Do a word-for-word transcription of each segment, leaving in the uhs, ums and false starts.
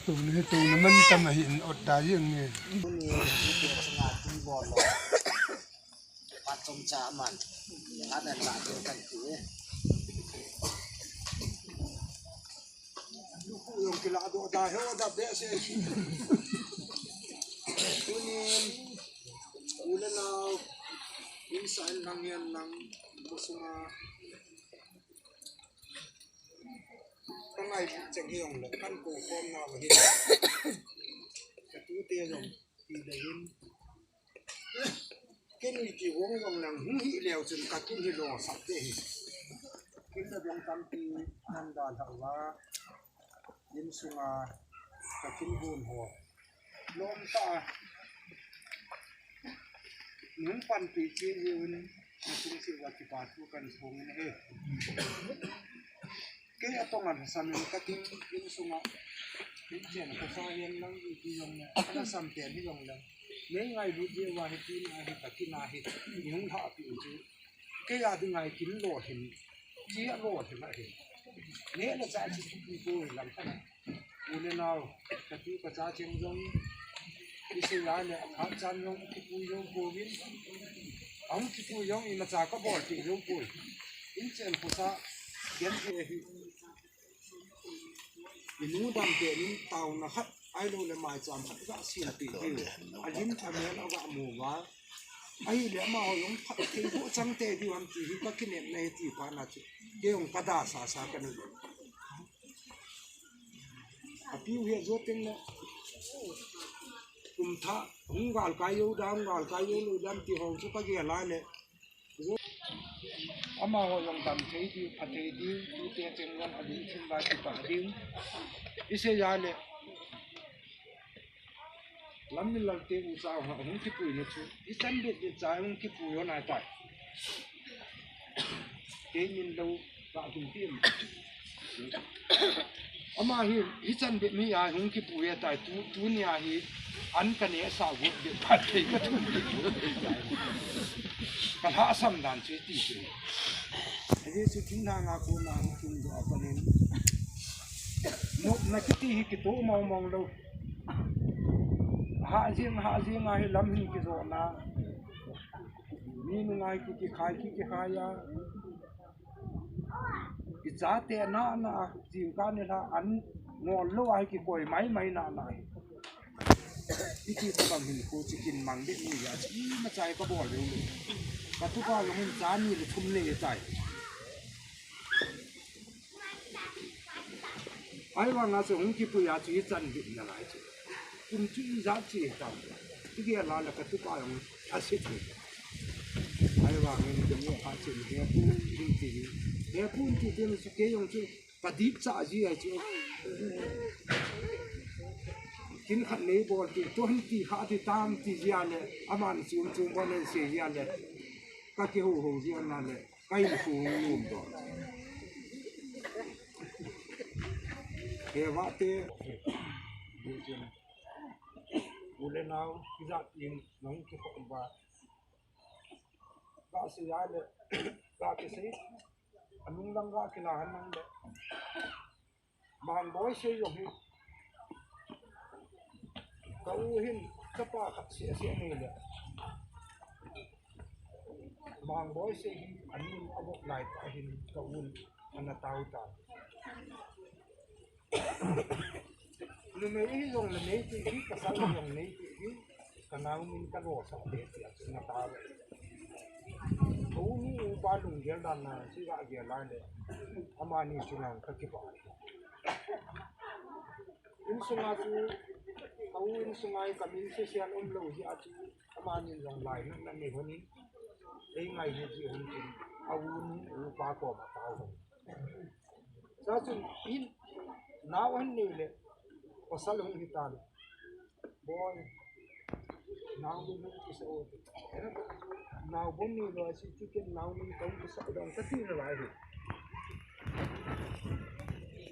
Tuni hi tuni man tam ahi in ot da jeng ni. Tuni hi tuni chunga tun bol lo. Pat chom cha man. Pat an la ding kan ti. Lu khu jong kila do da he o da be se. Tuni u le nau in sa in lang yan lang. Musunga. Ka ngai cheng hi jong le, kan ko khom na hi. Ka tute jong, ti le hin. Ken ni ti hong jong lang, hung hi leo chun ka kin hi lo sak te hi. Kin le jong tampi, nan da la wa. Insunga, ka kin gun ho. Lom ta. Nung pan pi chi ni un, na tung si wa kipa thu kan thong ni he. Kei a tong an sa min ka ting insunga. Kin chen ko sa yen lang i ki jong ne. Ana sam te ni jong lang. Nei ngai bu je wa he ti na he ka ki na he. Nung ha pi u chi. Kei a ding ngai kin lo hin. Chi a lo hin a hin. Ne la cha chi ki ko lang ka na. U le nau, ka tu ka cha cheng jong, i sei a le, a phat chan jong, a kipui jong pouvin. A hung kipui jong, i macha ka bol ti jong poi. In chen khosa, gen the hi. I nu dam te in tauna khat, ai lo le mai cham khat ga sin ti hi. A lim a mel a ga mu va. Ai le ma ho jong phat thei bo chang te di wan ti hi ka kinem nei ti pa na chu. Ke jong ka da sa sa ka ni. A piu hi a zo teng le. Kum tha, hung gal kai yo da, hung gal kai yo lo dam ti hong chu ka gel a le. Zo. Ama ho jong dam thei di, pha thei di, tu te cheng jong a ding chin ba ti pa ding. I sei a le. Lam min lal te u cha hung kipui na chu. I chan bet bet cha hung kipui yo na tai. Ke min lo. Ka kin tim. Ama hi, hi chan be mi a hung kipu ya tai tu, tu ni a hi, an ka ne sa got be phat thei ka tu. Ka lhasam dan chu ti chu. Jesu kin na nga ko na hung kin do a panin. No, na kiti hi kito mong mong lo. Ha jing, ha jing a hi lam hin kizo na. Mi nungai ki, kikhai ki, kikhai a. I chate na na, jingkah ni la an ngol lo a hi kikoi mai mai na na hi. I ti tabang hin ko chi kin mang de ni ya, chi ma chai ka bol le. Ka tu pa lo hin cha ni le thum le chai. Ai vang a chu hung kipui a chu i chan bit na lai chu. Kum chu i jat chi ta. Ti ge la la ka tu pa jong a si ti. Ai vang in ding a chu he pu ding ti. He pu ti ti chu ke jong chu ka dip cha ji ai chu. Kin khat nei bol ti to hin ti kha ti tam ti ji a le. Aman chum chum bol nei se ji a le. Ka ki ho ho ji a na le. Ka in khu lum do. He va te. U le nau, ki jat in, nang ki khom ba. Ba si ya le, ba ki si. Anung lang ba ki la han nang le. Mang boi se yo hi. Ka u hin, ka pa khat se se ni le. Mang boi se hi, anin a bok lai ta hin, ka un, ana tau ta. Numei hi jong le nei ti hi, ka sal jong nei ti hi, ka nau min ka lo sa te ti a chu na ta. Ka u nu u pa lunggel dan na, si ga gel lai le. Amani chu nang ka ki ba. Insunga chu, ka u insunga hi ka min se sian um lo hi a chu, amani jong lai na, na ni hon in, ei ngai hi ji hon chin, a u nu, u pa ko ma ta hon. Sa chun in, nau hon ni le, pasal hon hi ta le. Boy, nau bu nu ki sa o. Nau bu ni lo si ti ken nau ni ka u ki sa dong ka ti na lai hi.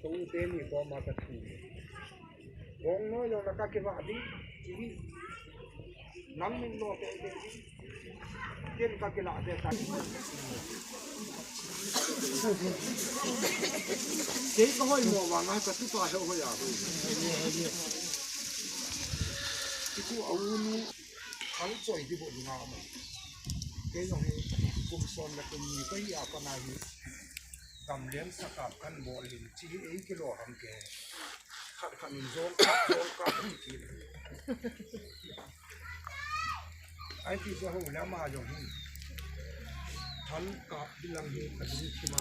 Ka u te ni ko ma ka ti. Bong no yo na ka ki va di, ti ni. Nang min lo te te. Ken ka kila te ta. Kei ka hoi mo vang a ka tupa he hoi a. Iku a u nu khang choi di bo nga ma. Kei jong hi kum som le kum ni ka hi a pa na hi. Gamleng sakap kan bol hin, chi hi ei kilo ham ke. Khat khat in zong kap, zong kap hi ti. Ai ti sa ho le ama jong hin. Thal kap bilang hi ka ding chi ma.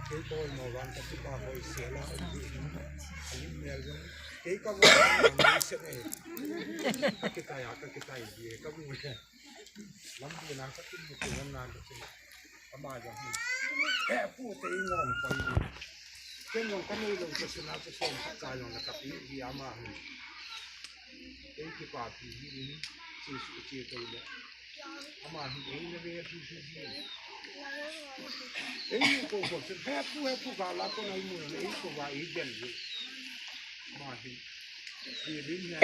Kei ko mo wan ka chi pa hoi se la. Ai mel jong. Kei ka mo se ne. Ka kitai a, ka kitai di ka mo. Lampi na ka tin mu tin na ka tin. Ama jong hin. He pu te i ngom pa i. Ken jong ka nei lo ka sina ka som ka cha jong na ka pi hi ama hin. Ei kipa pi hi in. Chi su chi to le. Ama hin ei na ve pi pi hi. Ei ko ko he pu he pu ka la ko na i mu ei ko va i den hi. Ama hin. Ri rin hi a.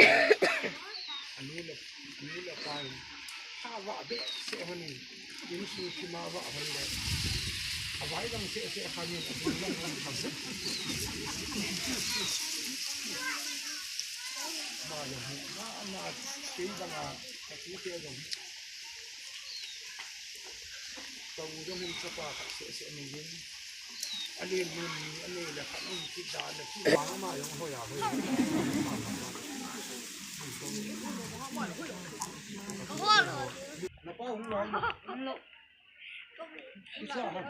Anu le, anu le pa in. Tha va behseh hon in. Insung thima va hon le. A vai dang seh seh khan in, a bul dang hon khan. Ma jong hi, ma, ma, kei dang a, ka tu te jong. Ka u jong hin chapa khat seh seh nei in. A len nun ni, a nei le khat nun kit dan le kit dan ama jong hoi a hoi. Na pa hung lai. Kisa ha.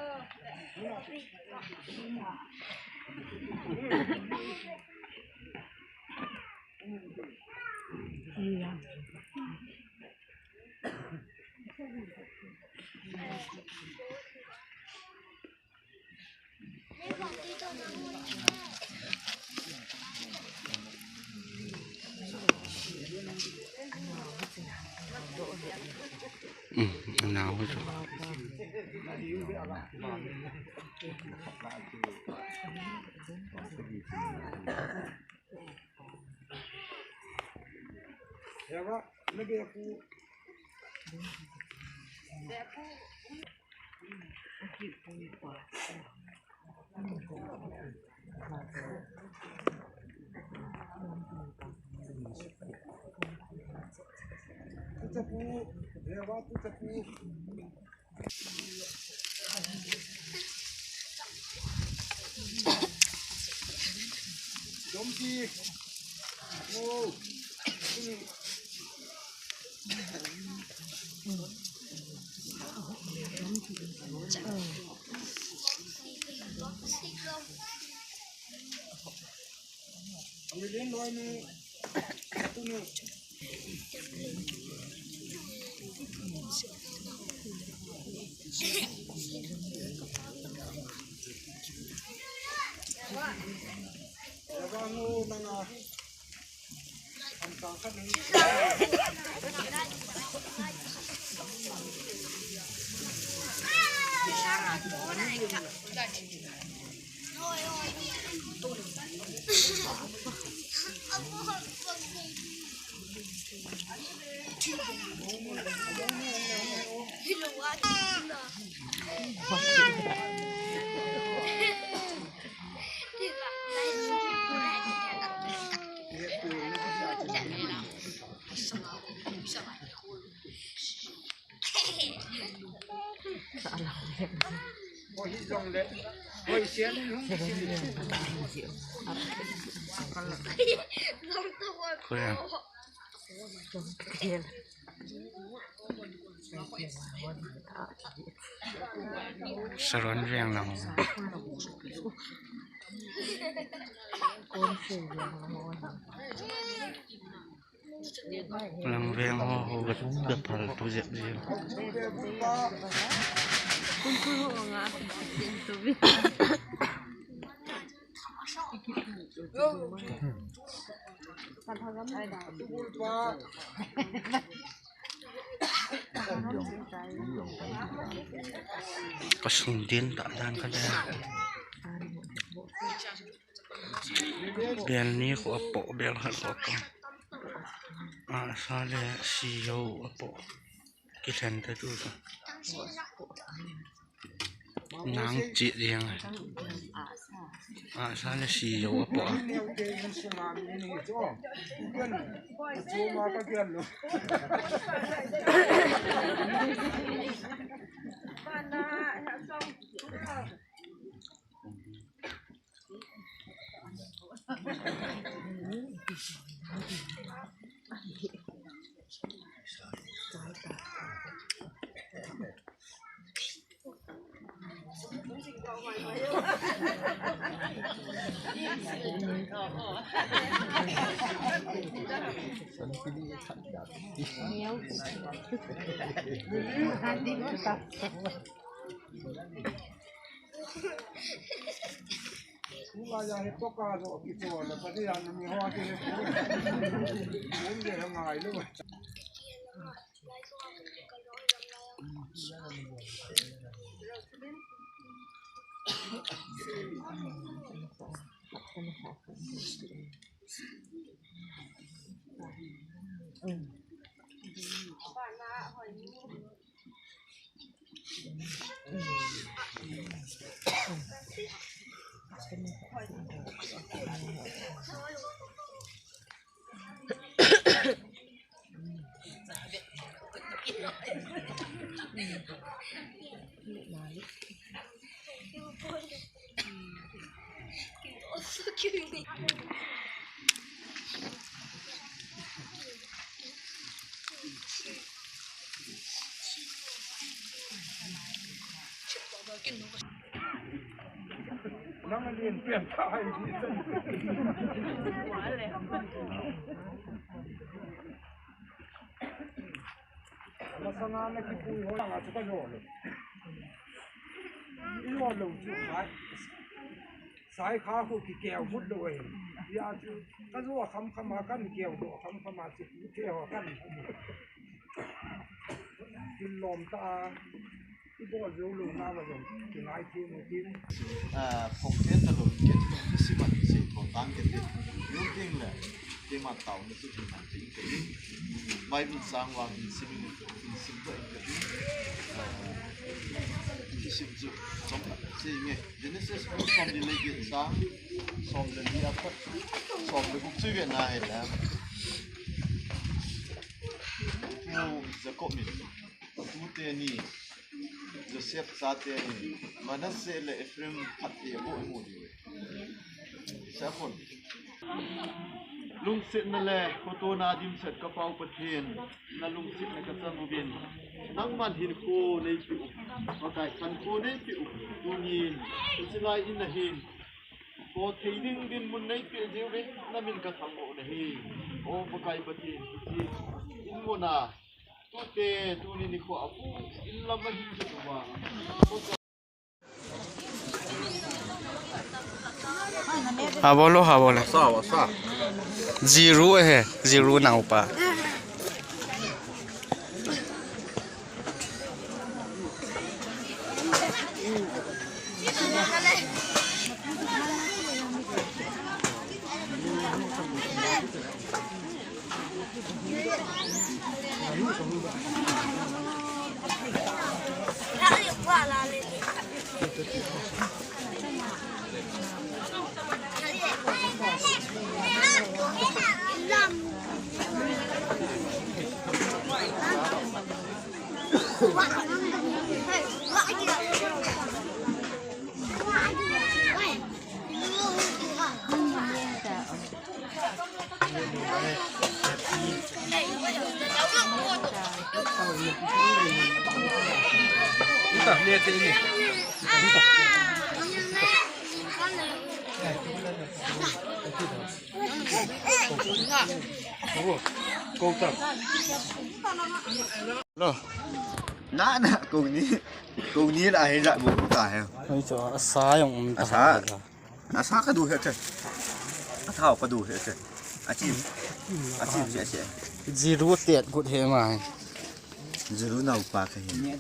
Saron veng lang. Lang veng ho ho ga, ga phal tu jep jep. Ka sung din ta dan ka da. Bel ni ko apo, bel khat ko apo. Ahsa le sijou apoh. Kilhen ta tu sa. Nang chi ding. Ahsa le sijou apoh. Masanga na kipui ho langa chu ka jo lo. I jo lo chu sai. Sai kha khu kikeu mut lo e. Ya chu ka jo kham kham a kan keu jo kham kham a chu keu ho kan. Kin lom ta. Ibol jou lou na va jong, kingai thei mo tin. Ah, phong te ta lou, ken tung kisi man, si phong tang ke tin. Yu ting le, te ma tau ni si ting man ting ke tin. Bible sang wa kin sim ni, kin sim to ke tin. Ah, kin sim chu, som si nge. Genesis bu som ni le gin sang, som le ni a khat, som le guk chu ve na he la. Pu Jacob min. Tute ni, Joseph chate ni, Manasseh le Ephraim phat te bo mu di. Sa khun. Lungsetna le khotona dimset ka Pau Pathen, na lungsetna ka chang uvin. Nangman hinkho nei pe u, Pakai khankho nei pe u, tunin, tusilai in na hin. Kho thei ding dinmun nei pe jeh uvin, na min ka thangvah u ahi. O Pakai Pathen, tuti in muna. Tute, tuni nikho a pu, in lam a hin chu tuva. Ha bolo, ha bolo. Sa, sa. Zero he, zero naopa. Lo. Na, na, kong ni, kong ni la he la bu ta he. Oi, cho, asa jong um ta. Asa. Asa ka du he che. Athao ka du he che. Achi. Achi, achi, achi. Zero tet gut he mai. Zero naopa ka he.